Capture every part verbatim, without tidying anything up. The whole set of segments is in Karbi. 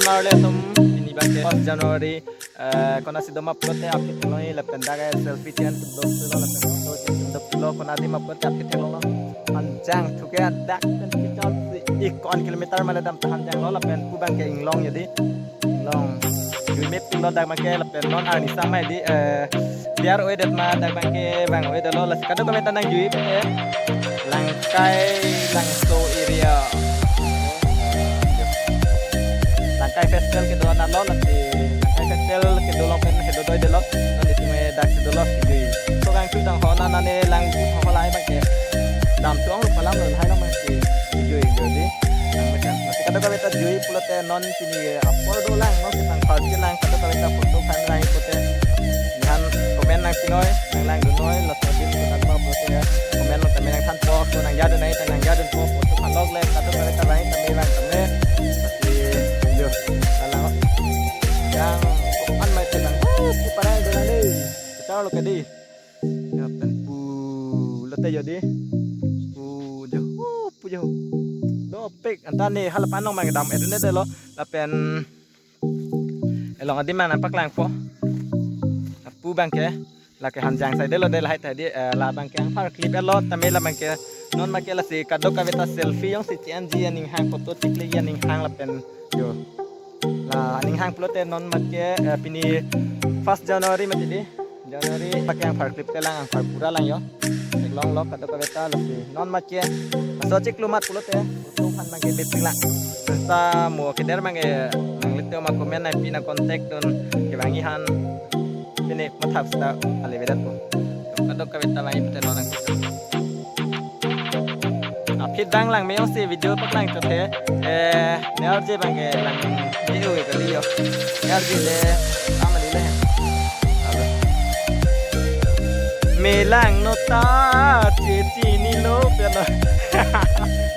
Marle atum, pini abangke first January, eh, konatsi doma pulote aphi theklong lapen dak selfie chen dok pulo lapen photo chen dok pulo, konat dima pulote aphi theklonglo. Hanjang thuke dak pen picture si ik ko-an kilometer male dam ta hanjanglo lapen pu abangke inglong jadi. Inglong. Jui mepiklo dak abangke lapen non arni samai di, eh, clear oi det ma dak abangke vang oi detlo, lasi kadokave ta nangjuipo, eh. Langkai Langso area. Langkai festival kedo anlo, lasi Langkai festival kedo along pen hedo doi detlo. Non itum daksi dolo kejui. So kangthu tang ho na nane lang ho lai abangke dam tuang lupa lam lo hai lang abangke kejui jadi. Lang macam. Lasi kadokave ta jui pulote non pini apor dolang, non si tang park kelang, kadokave ta photo kan lang pulote. Nang comment nangpinoi, nang langdunnoi, laso adim ko tangpo pulote comment lo tame nangthanpo, ko nangjadun nai ta nangjadunpo, photo kan lok le, kadokave ta lang tame lang tame. Lasi jo, lang. Yang ko-an mai te lang. Oh, si parang dolang dei. Kita lo kedi. Ya pen pulote jadi. Pu jo. Oh, pu jo. Dopik anta ne hala panong mang dam edun detlo. Lapen elong adim mang nangpaklangpo. Pu abangke lake hanjang sai detlo de lahai ta di, eh, la abangke angpar clip etlo tame la abangke non make lasi kadokave ta selfie jongsi chi-enji aning hang, photo chiklik aning hang lapen jo. La aning hang pulote non make, eh, pini first January mati di. January make angpar clip te lang, angpar pura lang jo. Theklonglo kadokave ta lasi non make aso chiklo mat pulote photo kan make mepik lang. Seta mo keder make nanglitum ma comment nangpi, nang contact dun kevangji aphan pine mathap seta ale vedat po. Kadokave ta vangji pute non nang. Aphi dang langme jongsi video paklang chothe, eh, ne arje abangke langme hui kali jo. Ne arje le, amali le. Alo. Melang nota chechinilo peno.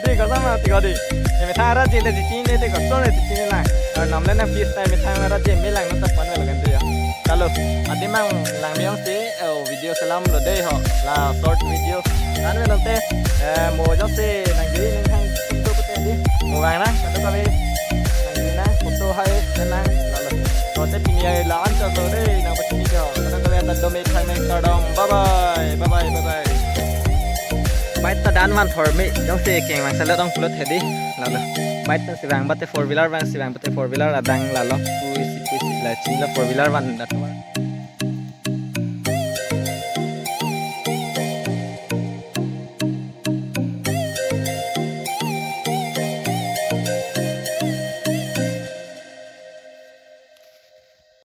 Di ko sama ti ko di. Ye methang arje le chechini, di ko so le chechini lang. Ar namle nang first time methang arje melang nota pon melo kan di jo. Chalo, adim mang langme jongsi, eh, video selam lo dei ho, la short video. Kan melo te, eh, mo jongsi nangjuinang hang pintu pute di. Mo vang nang, kadokave nangjuina, photo hai nang, lalo. Lote pini ai la-an chot lo dei, nangpachini jo. Kadokave ta dome thang nang kardom. Bye bye, bye bye, bye bye. Bait ta dan van thor me, jongsi kengvang salat ong pulote di, lalo. Bait ta si vang bate four wheeler vang, si vang bate four wheeler adang lalo. Puisi puisi la chinilo four wheeler van dat.